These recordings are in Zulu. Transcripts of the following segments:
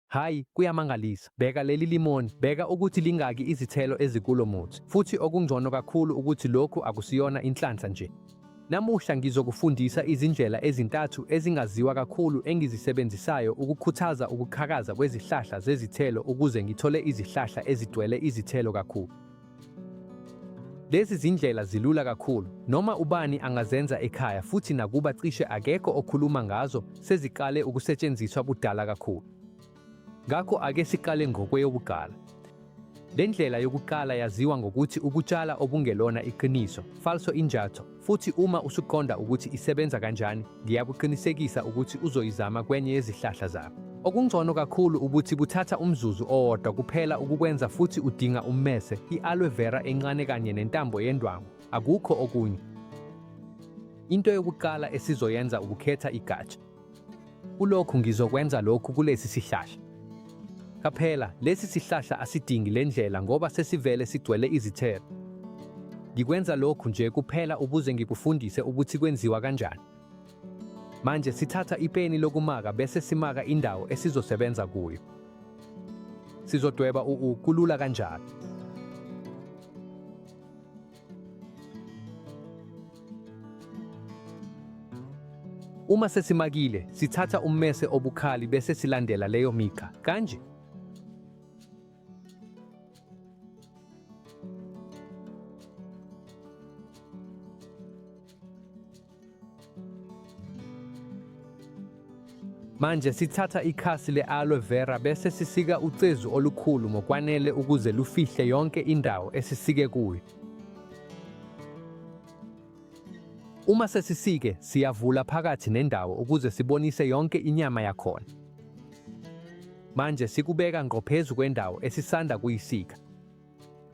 Hhayi, kuyamangalisa. Bheka leli limoni, bheka ukuthi lingaki izithelo ezikulo muthi. Futhi okungcono kakhulu ukuthi lokhu akusiyona inhlanhla nje. Namuhla ngizokufundisa izindlela ezintathu ezingaziwa kakhulu engizisebenzisayo ukukhuthaza ukuqhakaza kwezihlahla zezithelo ukuze ngithole izihlahla ezigcwele izithelo kakhulu. Lezi zindlela zilula kakhulu, noma ubani angazenza ekhaya futhi nakuba cishe akekho okhuluma ngazo, seziqale ukusetshenziswa kudala kakhulu. Ngakho ake siqale ngokweyokuqala. Le ndlela yokuqala yaziwa ngokuthi ukutshala okungelona iqiniso, falso injatho, futhi uma usuqonda ukuthi isebenza kanjani, ngiyakuqinisekisa ukuthi uzoyizama kwenye yezihlahla zakho. Okungcono kakhulu ukuthi kuthatha umzuzu owodwa kuphela ukukwenza futhi udinga ummese, i-aloe vera encane kanye nentambo yendwangu, akukho okunye. Into yokuqala esizoyenza ukukhetha igatsha. Kulokhu ngizokwenza lokhu kulesi sihlahla. Qaphela, lesi sihlahla asidingi le ndlela ngoba sesivele sigcwele izithelo. Ngikwenza lokhu nje kuphela ukuze ngikufundise ukuthi kwenziwa kanjani. Manje sithatha ipeni lokumaka bese simaka indawo esizosebenza kuyo. Sizodweba u-U, kulula kanjalo. Uma sesimakile, sithatha ummese obukhali bese silandela leyo migqa. Kanje. Manje sithatha ikhasi le-aloe vera bese sisika ucezu olukhulu ngokwanele ukuze lufihle yonke indawo esisike kuyo. Uma sesisike, siyavula phakathi nendawo ukuze sibonise yonke inyama yakhona. Manje sikubeka ngqo phezu kwendawo esisanda kuyisika.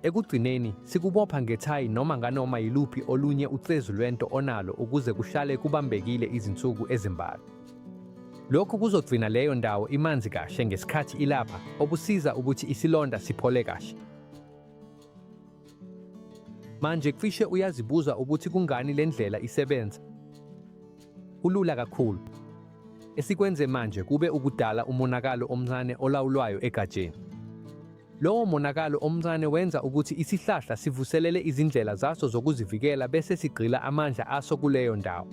Ekugcineni, sikubopha ngethayi noma nganoma yiluphi olunye ucezu lwento onalo ukuze kuhlale kubambekile izinsuku ezimbalwa. Lokhu kuzogcina leyo ndawo imanzi kahle ngesikhathi ilapha, okusiza ukuthi isilonda siphole kahle. Manje cishe uyazibuza ukuthi kungani le ndlela isebenza. Kulula kakhulu. Esikwenze manje kube ukudala umonakalo omncane olawulwayo egatsheni. Lowo monakalo omncane wenza ukuthi isihlahla sivuselele izindlela zaso zokuzivikela bese sigxila amandla aso kuleyo ndawo.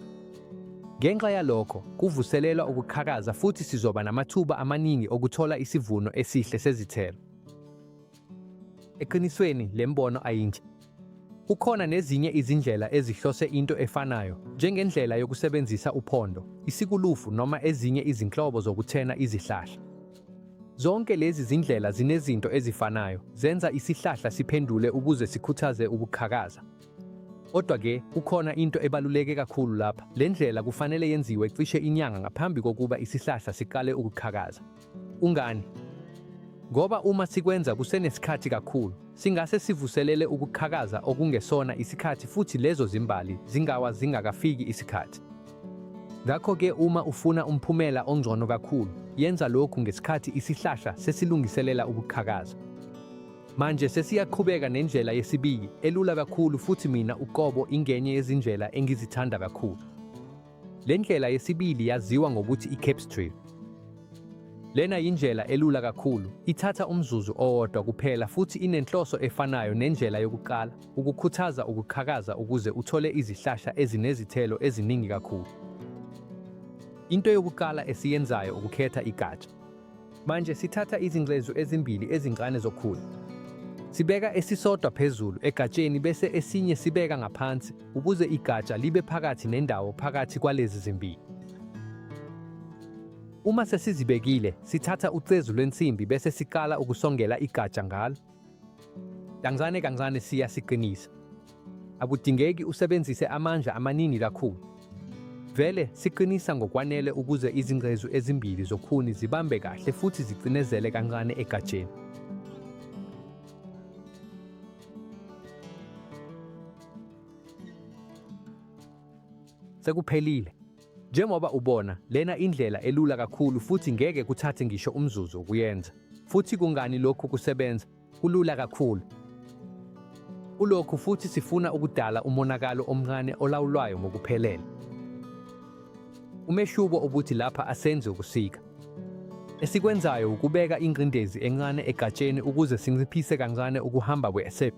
Ngenxa yalokho, kuvuselelwa ukuqhakaza futhi sizoba namathuba amaningi okuthola isivuno esihle sezithelo. Eqinisweni, le mbono ayintsha. Kukhona nezinye izindlela ezihlose into efanayo, njengendlela yokusebenzisa uphondo, isikulufu noma ezinye izinhlobo zokuthena izihlahla. Zonke lezi zindlela zinezinto ezifanayo, zenza isihlahla siphendule ukuze sikhuthaze ukuqhakaza. Kodwa-ke, kukhona into ebaluleke kakhulu lapha, le ndlela kufanele yenziwe cishe inyanga ngaphambi kokuba isihlahla siqale ukuqhakaza. Kungani? Ngoba uma sikwenza kusenesikhathi kakhulu, singase sivuselele ukuqhakaza okungesona isikhathi futhi lezo zimbali zingawa zingakafiki isikhathi. Ngakho-ke uma ufuna umphumela ongcono kakhulu, yenza lokhu ngesikhathi isihlahla sesilungiselela ukuqhakaza. Manje sesiyaqhubeka nendlela yesibili, elula kakhulu futhi mina uqobo ingenye yezindlela engizithanda kakhulu. Le ndlela yesibili yaziwa ngokuthi i-Cape Street. Lena yindlela elula kakhulu, ithatha umzuzu owodwa kuphela futhi inenhloso efanayo nendlela yokuqala, ukukhuthaza ukuqhakaza ukuze uthole izihlahla ezinezithelo eziningi kakhulu. Into yokuqala esiyenzayo ukukhetha igatsha. Manje sithatha izingcezu ezimbili ezincane zokhula. Sibeka esisodwa phezulu egatsheni bese esinye sibeka ngaphansi ukuze igatsha libe phakathi nendawo phakathi kwalezi zimbili. Uma sesizibekile, sithatha ucezu lwensimbi bese siqala ukusongela igatsha ngalo. Kancane kancane siya siqinisa. Akudingeki usebenzise amandla amaningi kakhulu. Vele siqinisa ngokwanele ukuze izingcezu ezimbili zokhuni zibambe kahle futhi zicinezele kancane egatsheni. Sekuphelile. Njengoba ubona, lena indlela elula kakhulu futhi ngeke kuthathe ngisho umzuzu ukuyenza. Futhi kungani lokhu kusebenza? Kulula kakhulu. Kulokhu futhi sifuna ukudala umonakalo omncane olawulwayo ngokuphelele. Umehluko ukuthi lapha asenzi ukusika. Esikwenzayo ukubeka ingcindezi encane egatsheni ukuze sinciphise kancane ukuhamba kwe-sap.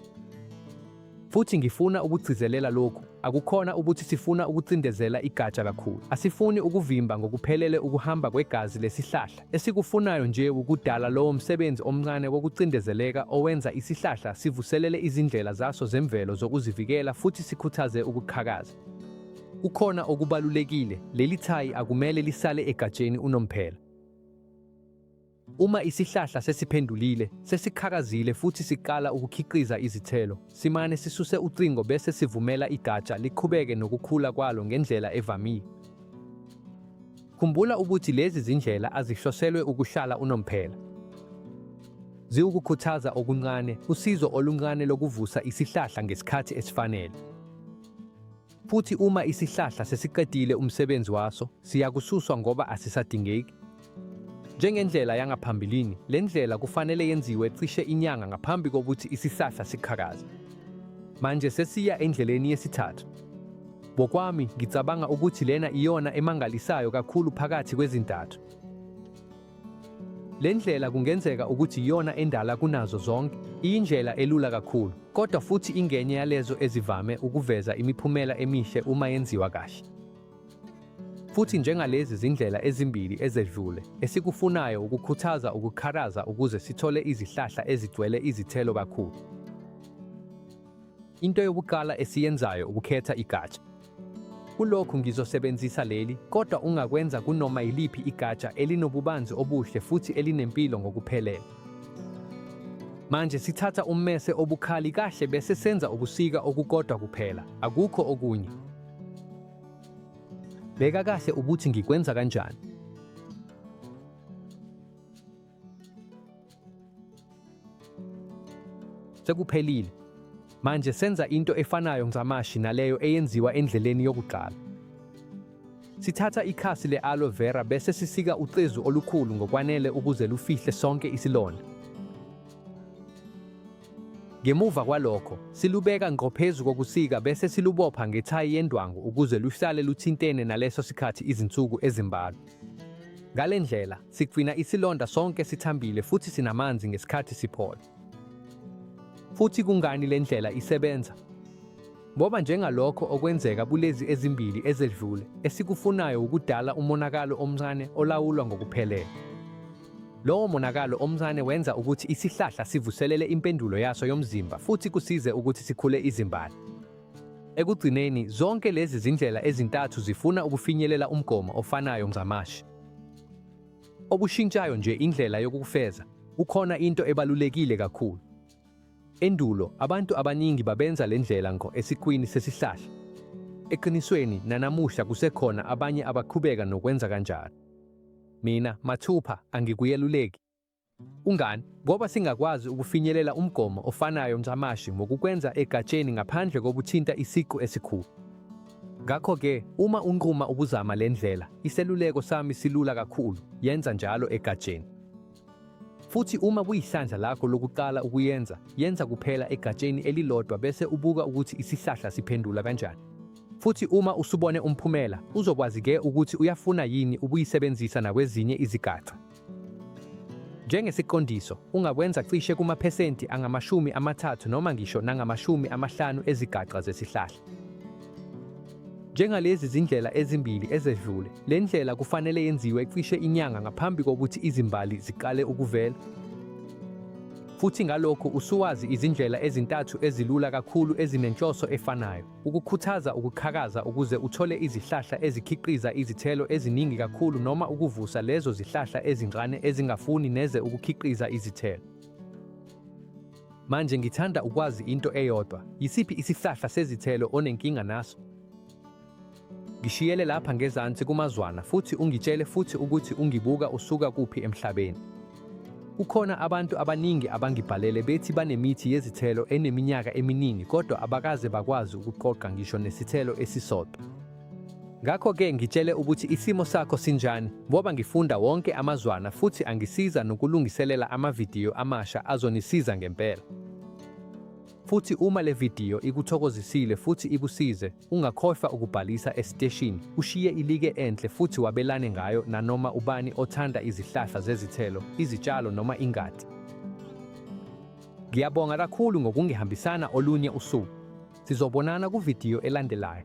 Futhi ngifuna ukugcizelela lokhu, akukhona ukuthi sifuna ukucindezela igatsha kakhulu. Asifuni ukuvimba ngokuphelele ukuhamba kwegazi lesihlahla. Esikufunayo nje wukudala lowo msebenzi omncane wokucindezeleka owenza isihlahla sivuselele izindlela zaso zemvelo zokuzivikela futhi sikhuthaze ukuqhakaza. Kukhona okubalulekile, leli thayi akumele lisale egatsheni unomphela. Uma isihlahla sesiphendulile, sesiqhakazile futhi siqala ukukhiqiza izithelo, simane sisuse ucingo bese sivumela igatsha liqhubeke nokukhula kwalo ngendlela evamile. Khumbula ukuthi lezi zindlela azihloselwe ukuhlala unomphela. Ziwukukhuthaza okuncane, usizo oluncane lokuvusa isihlahla ngesikhathi esifanele. Futhi uma isihlahla sesiqedile umsebenzi waso, siyakususwa ngoba asisadingeki. Njengendlela yangaphambilini, le ndlela kufanele yenziwe cishe inyanga ngaphambi kokuthi isihlahla siqhakaze. Manje sesiya endleleni yesithathu. Ngokwami, ngicabanga ukuthi lena iyona emangalisayo kakhulu phakathi kwezintathu. Le ndlela kungenzeka ukuthi iyona endala kunazo zonke, iyindlela elula kakhulu, kodwa futhi ingenye yalezo ezivame ukuveza imiphumela emihle uma yenziwa kahle. Futhi njengalezi zindlela ezimbili ezedlule, esikufunayo ukukhuthaza ukuqhakaza ukuze sithole izihlahla ezigcwele izithelo kakhulu. Into yokuqala esiyenzayo ukukhetha igatsha. Kulokhu ngizosebenzisa leli, kodwa ungakwenza kunoma yiliphi igatsha elinobubanzi obuhle futhi elinempilo ngokuphelele. Manje sithatha ummese obukhali kahle bese senza ukusika okukodwa kuphela, akukho okunye. Bheka kahle ukuthi ngikwenza kanjani. Sekuphelile. Manje senza into efanayo ncamashi naleyo eyenziwa endleleni yokuqala. Sithatha ikhasi le-aloe vera bese sisika ucezu olukhulu ngokwanele ukuze lufihle sonke isilonda. Ngemuva kwalokho, silubeka ngqo phezu kokusika bese silubopha ngethayi yendwangu ukuze luhlale luthintene naleso sikhathi izinsuku ezimbalwa. Ngale ndlela, sigcina isilonda sonke sithambile futhi sinamanzi ngesikhathi siphola. Futhi kungani le ndlela isebenza? Ngoba njengalokho okwenzeka kulezi ezimbili ezedlule, esikufunayo wukudala umonakalo omncane olawulwa ngokuphelele. Lowo monakalo omncane wenza ukuthi isihlahla sivuselele impendulo yaso yomzimba futhi kusize ukuthi sikhule izimbali. Ekugcineni, zonke lezi zindlela ezintathu zifuna ukufinyelela umgomo ofanayo ncamashi. Okushintshayo nje indlela yokukufeza. Kukhona into ebalulekile kakhulu. Endulo, abantu abaningi babenza le ndlela ngqo esiqwini sesihlahla. Eqinisweni, nanamuhla kusekhona abanye abaqhubeka nokwenza kanjalo. Mina, mathupha, angikuyeluleki. Kungani? Ngoba singakwazi ukufinyelela umgomo ofanayo ncamashi ngokukwenza egatsheni ngaphandle kokuthinta isiqu esikhulu. Ngakho-ke, uma unquma ukuzama le ndlela, iseluleko sami silula kakhulu, yenza njalo egatsheni. Futhi uma kuyihlandla lakho lokuqala ukuyenza, yenza kuphela egatsheni elilodwa bese ubuka ukuthi isihlahla siphendula kanjani. Futhi uma usubone umphumela, uzokwazi-ke ukuthi uyafuna yini ukuyisebenzisa nakwezinye izigaxa. Njengesiqondiso, ungakwenza cishe kumaphesenti angama-30 noma ngisho nangama-50 ezigaxa zesihlahla. Njengalezi zindlela ezimbili ezedlule, le ndlela kufanele yenziwe cishe inyanga ngaphambi kokuthi izimbali ziqale ukuvela. Futhi ngalokhu usuwazi izindlela ezintathu ezilula kakhulu ezinenhloso efanayo, ukukhuthaza ukuqhakaza ukuze uthole izihlahla ezikhiqiza izithelo eziningi kakhulu noma ukuvusa lezo zihlahla ezincane ezingafuni neze ukukhiqiza izithelo. Manje ngithanda ukwazi into eyodwa, yisiphi isihlahla sezithelo onenkinga naso? Ngishiyele lapha ngezansi kumazwana futhi ungitshele futhi ukuthi ungibuka usuka kuphi emhlabeni. Kukhona abantu abaningi abangibhalele bethi banemithi yezithelo eneminyaka eminingi kodwa abakaze bakwazi ukuqoqa ngisho nesithelo esisodwa. Ngakho-ke ngitshele ukuthi isimo sakho sinjani ngoba ngifunda wonke amazwana futhi angisiza nokulungiselela amavidiyo amasha azonisiza ngempela. Futhi uma le vidiyo ikuthokozisile futhi ikusize, ungakhohlwa ukubhalisa esiteshini, ushiye ilike enhle futhi wabelane ngayo nanoma ubani othanda izihlahla zezithelo, izitshalo noma ingadi. Ngiyabonga kakhulu ngokungihambisana olunye usuku. Sizobonana kuvidiyo elandelayo.